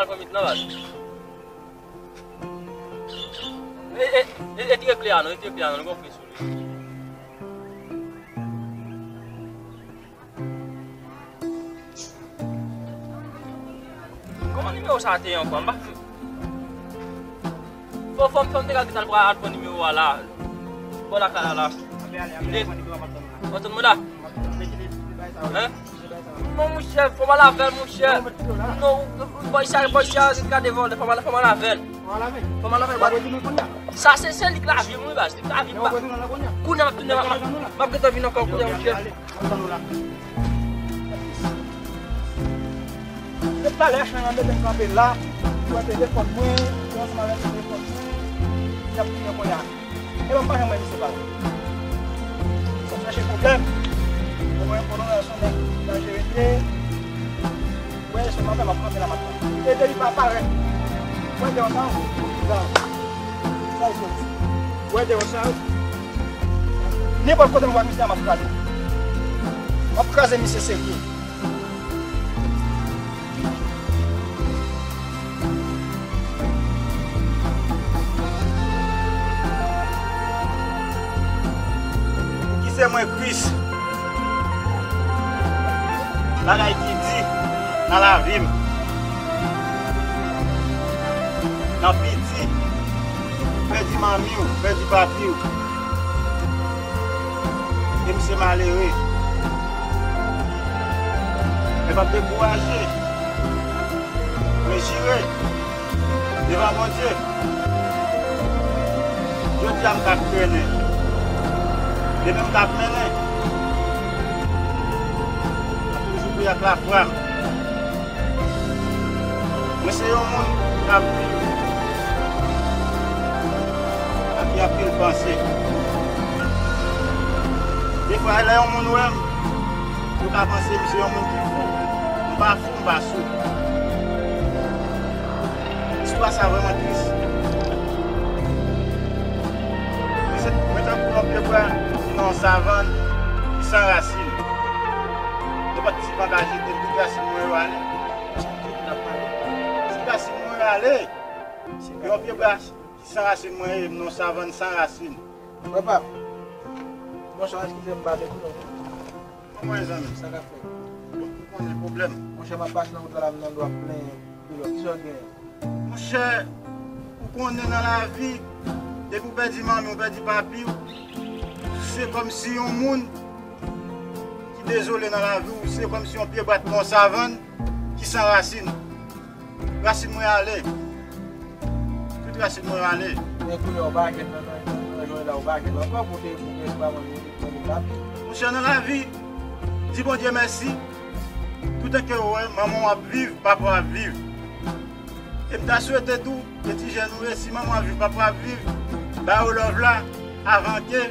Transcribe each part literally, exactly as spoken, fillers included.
Pran mit nan baz. E, e, e, etire kle a non, etire kle a non, nou gon kle sou li. Kòman nimewo sa a te ye ankò? M pa fò, fò, fò m te ka gentan al pran, al pran nimewo a la. Bò lakay la la. Antann mwen la. Hein? Non, monchè, fò m al avè l, monchè. Non, bòy sa, bòy sa, gade vòlè, fò m al, fò m al avè l. Fò m al avè l, bòy. Sa, se, se li k lavi m, wi, baz, li k lavi m, baz. Kounye a m ap tounen, m ap, m ap gentan vin ankò, kounye a, monchè. Depi talè, Achann nan mete m kanpe la, pou wè telefòn mwen, pou ansanm avèk telefòn mwen, y ap tounen kounye a. E ban m pa janm wè misye pale. Sa chèche pwoblèm. Mwen konnen yon nèg danjere li ye. Wè, se mwen menm ap kanpe la m ap tann. E depi pa parèt. Wè, deyò sa, sa e soti. Wè, deyò sa, nenpòt kote m wè misye a, m ap kraze. M ap kraze misye serye. Poukisa mwen Kris? Bagay ki di nan lavi m. Nan piti, pèdi manmi w, pèdi papi w. E misye malere. Men pa dekouraje. Mwen jire devan Bondye. Jodi a m t ap trennen. Demen m t ap mennen. M ap toujou priye ak lafwa m. Mwen se yon moun k ap viv ak yon anpil panse. Defwa, lè yon moun wè m, yo ka panse m se yon moun ki fou. M pa fou, m pa sou. Istwa sa vrèman tris. Mwen se, mwen tankou yon pye bwa ki nan yon savann ki san rasin. Nenpòt ti van ka jete m, tout rasin mwen yo ale. Tout rasin mwen yo ale. Yon pye bwa ki san rasin mwen ye, m nan yon savann san rasin. Papa, bonswa, eskize m pa dekouvri w. Kòman w ye, zanmi m? Sa k ap fèt? Bon, ou konnen pwoblèm. Monchè, m ap pase nan wout la, la, m nan dwa plen. Kisa w genyen? Monchè, ou konnen nan lavi, depi w pèdi manmi w, ou pèdi papi w, se kòmsi yon moun ki dezole nan lavi w, se kòmsi yon pye bwa nan yon savann ki san rasin. Rasin mwen ale. Tout rasin mwen ale. Men kounye a w pa jwenn nan, nan, nan, nan jounen la, w pa jwenn ankò pou te, pou te espwa mwen, mwen, mwen, mwen, mwen. Monchè, nan lavi, di Bondye mèsi. Toutan ke w wè manman w ap viv, papa w ap viv. E m ta swete tou ke ti jèn ou yo, si manman w ap viv, papa w ap viv, ba yo love la avan ke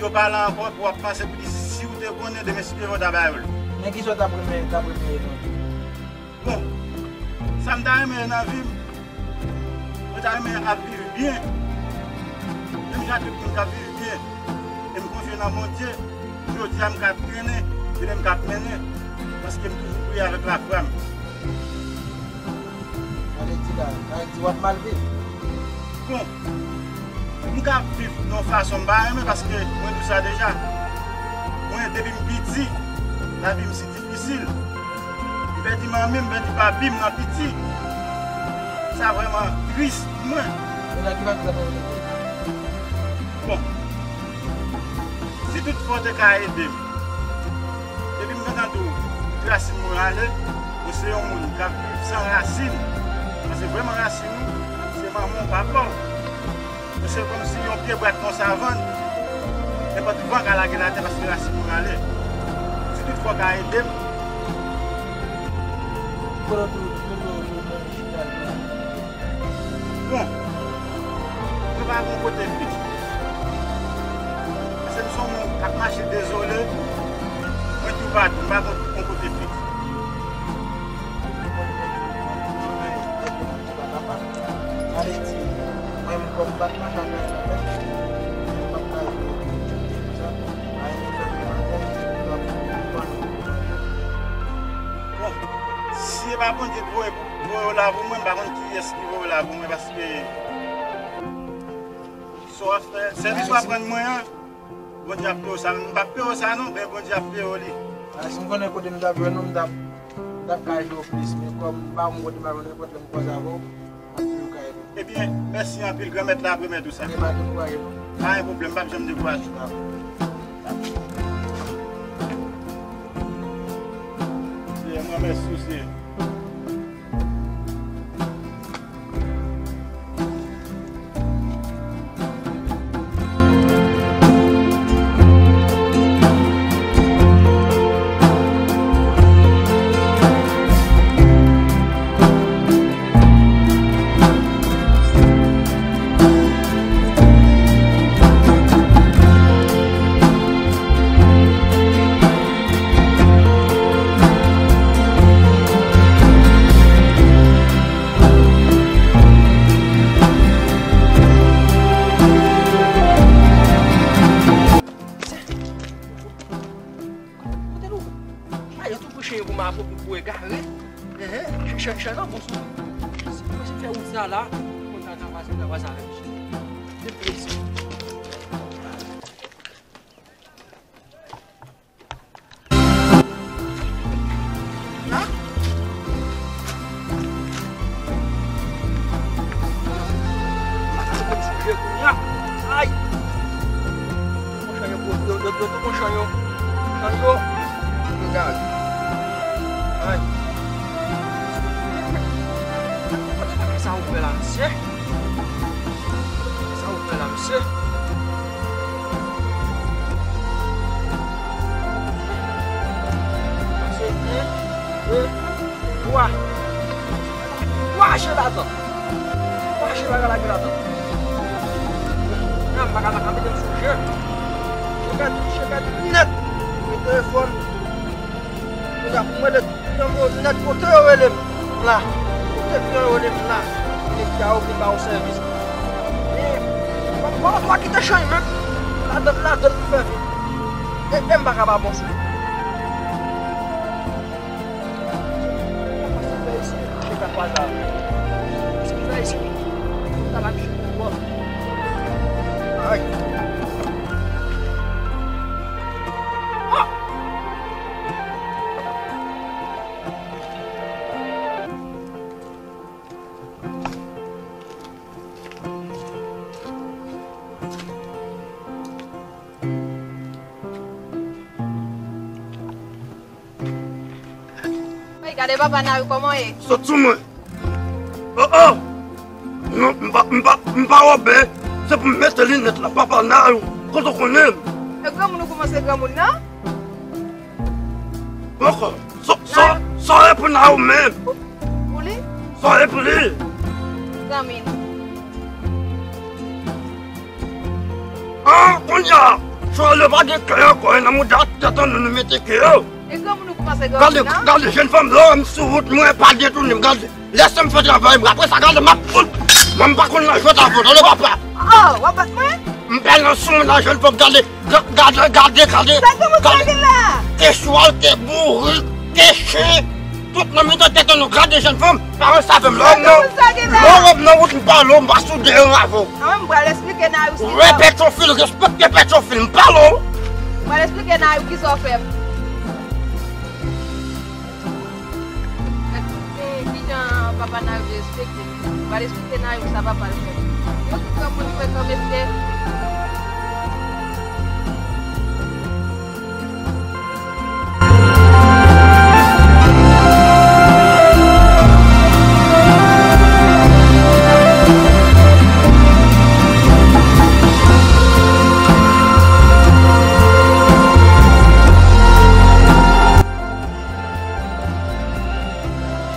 yo pale ankò pou w ap panse pou di si w te konnen demen si Bondye vle w ta ba yo l. Men kisa w t ap renmen, t ap renmen non? Bon, sa m ta renmen nan vi m, mwen ta renmen ap viv byen. Menm jan tout moun k ap viv byen. E m konfye nan Bondye, jodi a m ka trennen, demen m ka mennen, paske m toujou priye avèk lafwa m. Sa vle di la, sa vle di w ap mal viv. Bon, m ka viv nan yon fason m pa renmen paske mwen di w sa deja. Mwen, depi m piti, lavi m si difisil. M pèdi manmi m, m pèdi papi m nan piti. Sa vrèman tris pou mwen. E nan ki fason sa fè w piti? Bon, si toutfwa w te ka ede m, depi m gentan di w, rasin mwen ale, ou se yon moun k ap viv san rasin. Paske vrèman rasin ou, se manman w, papa w. Ou se kòmsi yon pye bwa nan savann, nenpòt van ka lage l atè paske rasin mwen ale. Si toutfwa w ka ede m. Bon, mwen pa gon kote fix. Paske m se yon moun k ap mache dezole, mwen toupatou, m pa gon, gon kote fix. Sa vle di, mwen menm kòm m pa t mache ak anyen, m p ap ka jwe konsa, pa gen zanmi anyen, m ap konprann. Bon, si Pa Bondye ki voye, voye w la pou mwen, m pa konn kiyès ki voye w la pou mwen, paske sa w ap fè, sèvis w ap rann mwen an, Bondye ap peye w sa, m p ap peye w sa non, men Bondye ap peye w li. A, si m konnen kote m t ap jwenn ou, m t ap, m t ap ka jwe w plis, men kòm m pa wè kote m ap jwenn ou, pote m koze avè w, m ap toujou ka ede w. Ebyen, mèsi anpil, Granmèt la ap remèt ou sa. E pa dekouraje non. Pa gen pwoblèm, m p ap janm dekouraje. Dakò. Seyè, mwen mèsi w, Seyè. Kote nou? A, yo tou pran chen yo pou m a pou, pou egare. Enhen, chen, chen, chen nan bon sou. Si mwen se fè wout sa la, mwen ka, ka pase, ka pase avè m. Se plezi. La? Ay! Yo tou pran chan yo, yo, yo, yo tou pran chan yo. Chan yo. Yo gade. Ay. Sa ouvè la, mesye. Sa ouvè la, mesye. Se yen, de, twa. Twa je ladan. Twa je la lage ladan. Nan, m pa ka, pa ka mete m sou je. Je gade, je gade nèt. Mwen telefòn. Mwen ap mande Yon gwo nèt kote yo rele m la. Kote kliyan yo rele m la. Nèg sa yo vin ba yo sèvis. Men, pa, pa, pa kite chay menm. Ladan, ladan pou fè vit. E, e m pa ka pa bon sou. Sa fè isi, se ka kwa sa. Sa fè isi. Sa va touche pou bò. Ay. Ah! Wi, gade papa Nayou kòman ye? Sot sou mwen. Oh, oh! Non, m pa, m pa, m pa wobe. Se pou m mete linèt la, papa Nayou. Kote w konnen m? E granmoun ou koumanse granmoun nan? Poko. Sa, sa, sa e pou Nayou menm? Pou li? Sa e pou li? Zanmi nou. Ah, kounye a, chwa yo pa gen kè ankò, e nan mouda tèt an nou nou mete kè yo. E granmoun ou koumanse granmoun nan? Gade, gade jèn fanm la, m sou wout mwen, pa detounen m, gade. Lèse m fè travay mwen. Apre sa, gade, m ap fout. Mwen, m pa konn nan jwèt avè w, tande papa. Oh, w ap bat mwen? M pè nan sou mwen nan jèn fanm, gade, ga-, gade, gade, gade. Sa granmoun sa gen la? Te chwal, te bourik, te chen. Tout nan mitan tèt nou, gade jèn fanm. Pa wè sa fè m lò m nan. Sa granmoun sa gen la? Lò w ap nan wout, m pa lò, m pa sou de an avè w. An, m pral esplike Nayou sa. Wè Pètyonfil, respekte Pètyonfil, m pa lò. M pral esplike Nayou kisa w fè m. Gade, kijan papa Nayou te respekte. Pral esplike Nayou sa papa l fè. Yo tout granmoun frekan, mesye.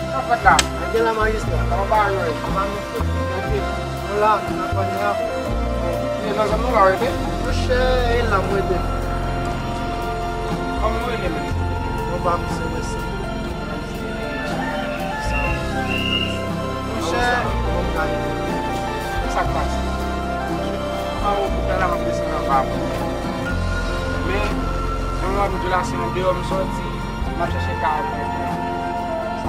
Sa fèt la? Mwen gen la majistra. Kòman bagay yo ye? Kòman nou fèt? Tranquille. Nou la, nou nan kòn la. E nan zòn nou la w rete? Monchè, e la m rete. Kòman w rele menm? Non pa m se Wesly. Monchè, bon m gade. Sa k pase? An ou pou la m ap desann anba pou. Men, jan m ap di w la, se andeyò m sòti. M ap chèche kay mwen. Sa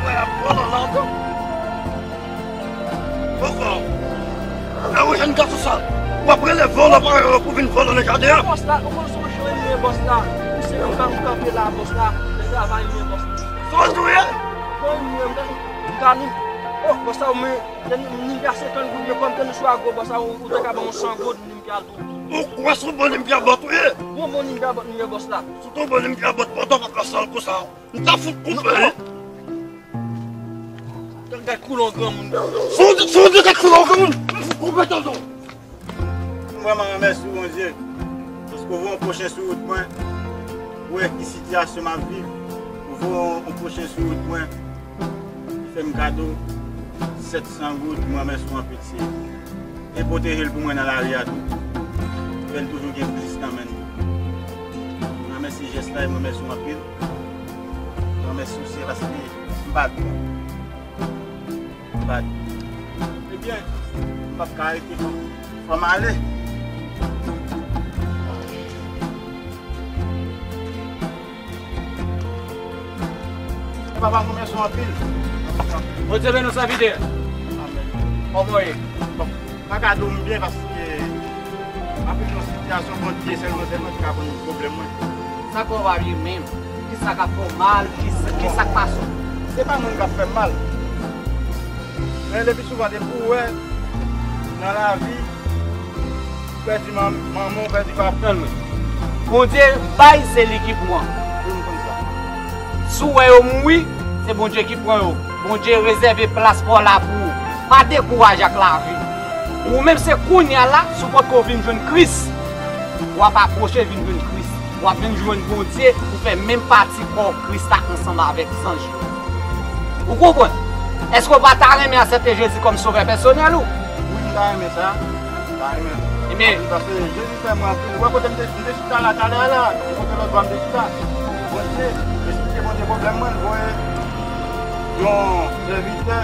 Mwen ap vòlò la ankò. Poko. E ou jèn gason sa, w ap rele vòlò parèy ou pou vin vòlò nan jaden an? Bòs la, ou konn se yon jan li ye, bòs la. Ou se yon gang kanpe la, bòs la. Nan travay li ye, bòs la. Sa w di w ye? Gang li ye, m gade. Oh, bòs la, ou men, te nou, nou gen senkant goud, men kòm te nou sou a gwo, bòs la, ou, ou te ka ban mwen san goud, limpia l tou. Ou kwè se yon bon limpia bòt ou ye? Yon bon limpia bòt, m ye, bòs la. Si w te yon bon limpia bòt, pantalon pa ka sal konsa. M ta fout koupe li. Gad koulon granmoun. Si w di, si w di gad koulon granmoun, m fout koupe tande w. M vrèman remèsye w, Bondye, paske w voye yon pwochen sou wout mwen. Ou wè ki sitiyasyon m ap viv. Ou voye yon, yon pwochen sou wout mwen. Ou fè m kado sèt san goud. M remèsye w anpil, Seyè. E pwoteje l pou mwen nan lari a tou. Fè l toujou gen plis nan men l. M remèsye jès la, e m remèsye w anpil. M remèsye w, Seyè, paske m pa t bon. M pa t bon. Ebyen, m p ap ka rete non. Fò m ale. Papa, m remèsye w anpil. Bondye beni w, sèvitè. Amèn. Kòman w ye? Bon, m pa ka di w m byen paske m ap viv yon sitiyasyon Bondye sèlman, sèlman ki ka konn pwoblèm mwen. Sa k fè w pa byen menm? Kisa k ap fè w mal? Kisa, kisa k pase w? Se pa moun k ap fè m mal. Men le pi souvan, depi w wè nan lavi, pèdi man-, manman w, pèdi papa. Tann mwen. Bondye bay, se li ki pran. Wi, m konn sa. Si w wè yo mouri, se Bondye ki pran yo. Bondye rezève plas pa w la pou ou. Pa dekouraje ak lavi. Ou menm se kounye a la, si w potko vin jwenn Kris, w ap apwoche vin jwenn Kris. W ap vin jwenn Bondye pou fè menm pati kò Kris la ansanm avèk zanj yo. Ou konprann? Èske w pa ta renmen aksepte Jezi kòm sovè pèsonèl ou? Wi, m ta renmen sa. M ta renmen. Ebyen, paske Jezi fè mwen anpil. Ou wè kote m te, m te chita la talè a la, kote lòt bò a m te chita. Bondye, m esplike Bondye pwoblèm mwen, l voye yon sèvitè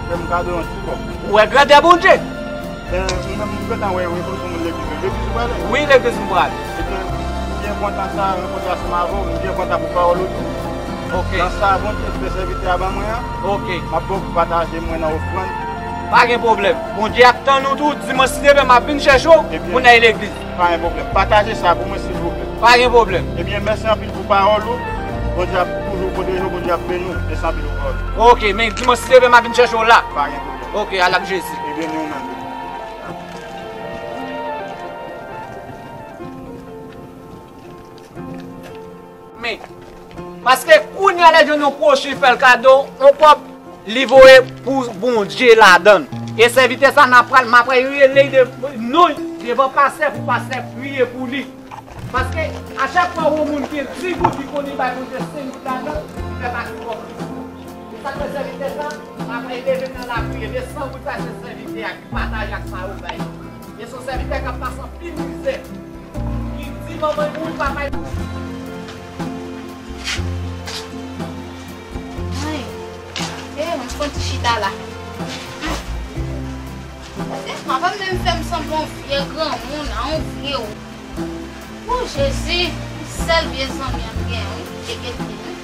fè m kado yon ti kòb. Ou wè grandè Bondye? E, ou menm, ou gentan wè, wè, kòm se moun legliz, legliz ou prale? Wi, legliz m prale. Ebyen, m byen kontan sa, rankontre ansanm avè w, m byen kontan pou pawòl ou di. Ok. Nan sa Bondye fè sèvitè a ban mwen an, ok, m ap ba w pou pataje mwen nan ofrann. Pa gen pwoblèm. Bondye ap tann ou tou. Dimanch, si Dye vle, m ap vin chèche w pou n al legliz. Pa gen pwoblèm. Pataje sa pou mwen, silvouplè. Pa gen pwoblèm. Ebyen, mèsi anpil pou pawòl ou. Bondye ap toujou pwoteje w, Bondye ap beni w. Mèsi anpil pou pawòl ou. Ok, men dimanch, si Dye vle, m ap vin chèche w la. Pa gen pwoblèm. Ok, al ak Jezi. Ebyen, nou menm. Men, paske kounye a lè jwenn yon kwochi fè l kado, yon kòb li voye pou Bondye ladan l. E sèvitè sa n ap pral, m ap pral rele de, non devan pastè pou pastè priye pou li. Paske a chak fwa yon moun gen dis goud, li konnen bay Bondye senk goud ladan, li fè pati kòb li. E sa k fè sèvitè sa, m ap pral leve nan lapriyè, de san goud sa se sèvitè a ki pataje ak sa yo bay. E se yon sèvitè k ap pase anpil mizè. Li di manman l mouri, papa l mouri. Ay, e, m fon ti chita la. Papa m menm fè m sanble yon vye granmoun, a yon vye ou. O Jezi, sèl vye zanmi an m gen, wi, se Edlin, wi.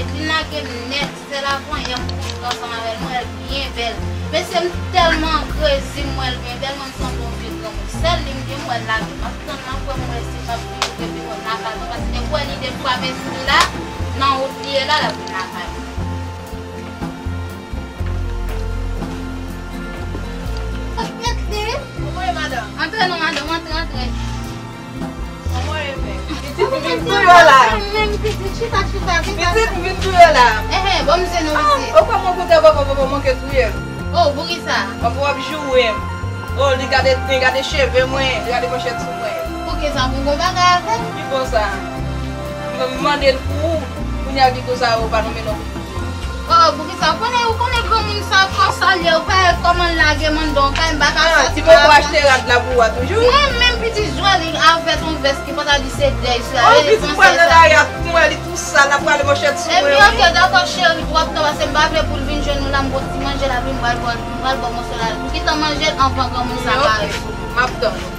Edlin lage m nèt, sèl avanyè m kouri ansanm avè l, m wè l byen bèl. Mesye, m tèlman krezi, m wè l byen bèl, mwen m sanble yon vye granmoun. Sèl li m gen, m wè l lage. M ap tann l ankò, m wè si m ap vin ouvri biwo l lakay mwen, paske depi w wè li de fwa, mesye, la, nan wout li ye la, l ap vin lakay mwen. Edlin! Kòman w ye, madanm? Antre non, madanm, antre, antre. Kòman w ye menm? Pitit, m vin touye w la. Menm pitit, chita, chita, chita. Pitit, m vin touye w la. Enhen, bon, m se nou pitit. O, kòman w kontan, papa, papa manke touye m. O, poukisa? Papa w ap joure m. O, li gade, li gade cheve mwen, li gade manchèt sou mwen. Poukisa, pou gon bagay avè l? Ki bon sa? M, m mande l pou ou, kounye a li konsa, ou pa nonmen non. Oh, poukisa? Ou konnen, ou konnen granmoun sa konsa l ye, ou pa wè kòman l lage m anndan yon kay, m pa ka sòti. Ah, ti poko achte rad la pou ou a toujou? Mwen menm pitit jwèl avèk yon vès ki pantalon se dèy sou la. Oh, pitit, m pral nan lari a, m wè li tou sal, l ap prale manchèt sou mwen, wi. Epi, ok, dakò, cheri, twòp tan, paske m pa vle pou l vin jwenn ou la, m gon ti manje la, epi m pral ba w, m pral ba w moso la. Ou gentan manje l anvan granmoun sa parèt. M ap tann ou.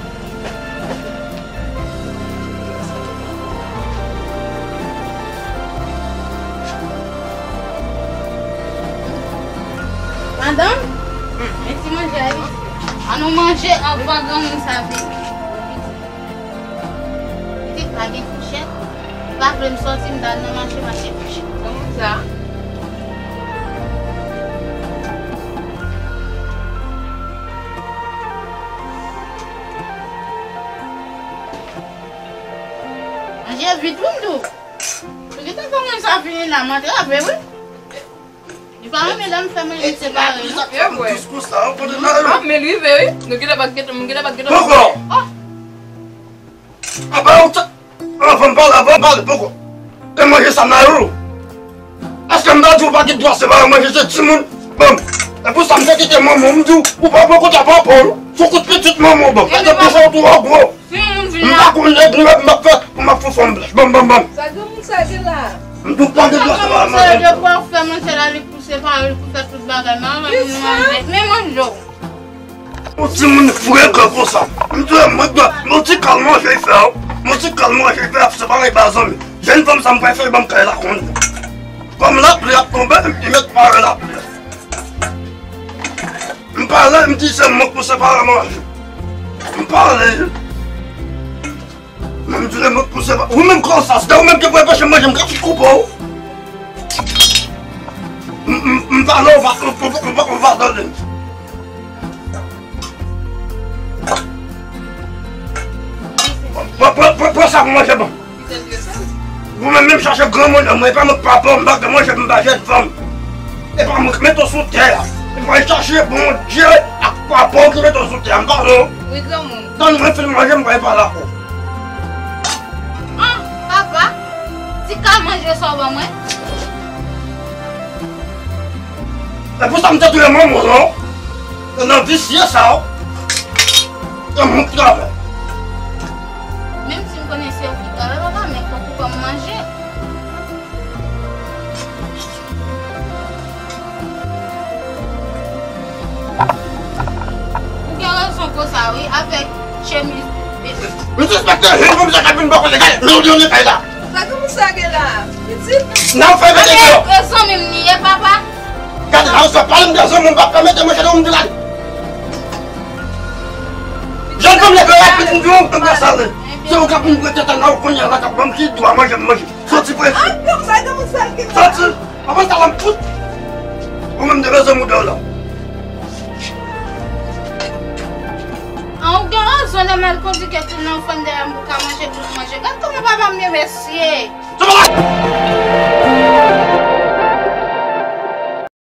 Madanm, men ti manje a, wi. Ann nou manje anvan granmoun sa vini. Pitit pa gen fouchèt. Li pa vle m sòti, m t al nan mache, mache fouchèt. Granmoun sa. Manje vit, wi, m di w. Ou gentan fè moun sa vini la, m antrave, wi. Li pa renmen lè m fè manje separe, non. E mwen. Ah, men l rive, wi. Nou gentan bat gentan, moun gentan bat gentan. Poko! Oh! Apa ou ta, anvan m pale, anvan m pale, poko. E manje sa m nan yo. Èske m ta di w pa gen dwa separe manje, se timoun? Bon, e pou sa m te kite manman w, m di w, ou pa pran kote papa w, sou kout pitit manman w, bon. Gade bouch ou twò gwo. Si yon moun vin la. M pa konn lè m ap fè pou m ap fè fanm blanch. Bon, bon, bon. Sa granmoun sa gen la? M tout tan gen dwa separe manje. Sa yo dwe pou fè manje la, li pou separe, li pou fè tout bagay. Men manje w. Yon timoun frekan konsa. M di w, mwen, yon ti kal manje l fè, wi. Yon ti kal manje l fè, ap separe ba zanmi. Jèn fanm sa m prefere ban m kay la kounye a. Kòm lapli ap tonbe, m di mèt pare lapli. M pale, m di se mwen k pou separe manje. M pale. Menm di le mot pou se pa. Ou menm konsa, se ou menm ki pou anpeche manje, m ka fout koupe w. M, m, m pale, ou va, ou, ou, ou va, ou va tande. Pran, pran, pran, pran sa pou manje, bon. Ou menm, menm chache granmoun nan mwen, e pa mwen k papa w, m pa gen manje pou m ba jèn fanm. E pa mwen k mete w sou tè a. E mwen chache Bondye ak papa w ki mete w sou tè a, m pa non. Wi, granmoun. Tann mwen fin manje, m pral pale ak ou. Ah, papa, ti kal manje sa w ban mwen. E pou sa m te touye manman w, non? Nan visye sa, w te moun travay. Menm si m konnen se ou ki travay, papa, men fòk ou ban m manje. Ou gen rezon konsa, wi, avèk chemiz bebe. M sispèk se jèn fanm sa k ap vin bò kote, gade, men w nan kay la. Sa granmoun sa gen la? N ap fè mete deyò. E zanmi m li ye, papa. Gade la, ou sot pale m de zanmi m, pap ka mete manje nan, m di la. Jèn fanm nèg la rapid, m di w, m nan sale. Se ou k ap vin prete tèt nan, ou kounye a la k ap ban m ki dwa manje, m manje. Soti prese. Soti. Avan sa la m fout. Ou menm de bezwen mouda w la. An, ou gen rezon lè m al kondi kèk moun nan fann dèyè m pou ka manje, pou manje. Gad kòman papa m ye, mesye.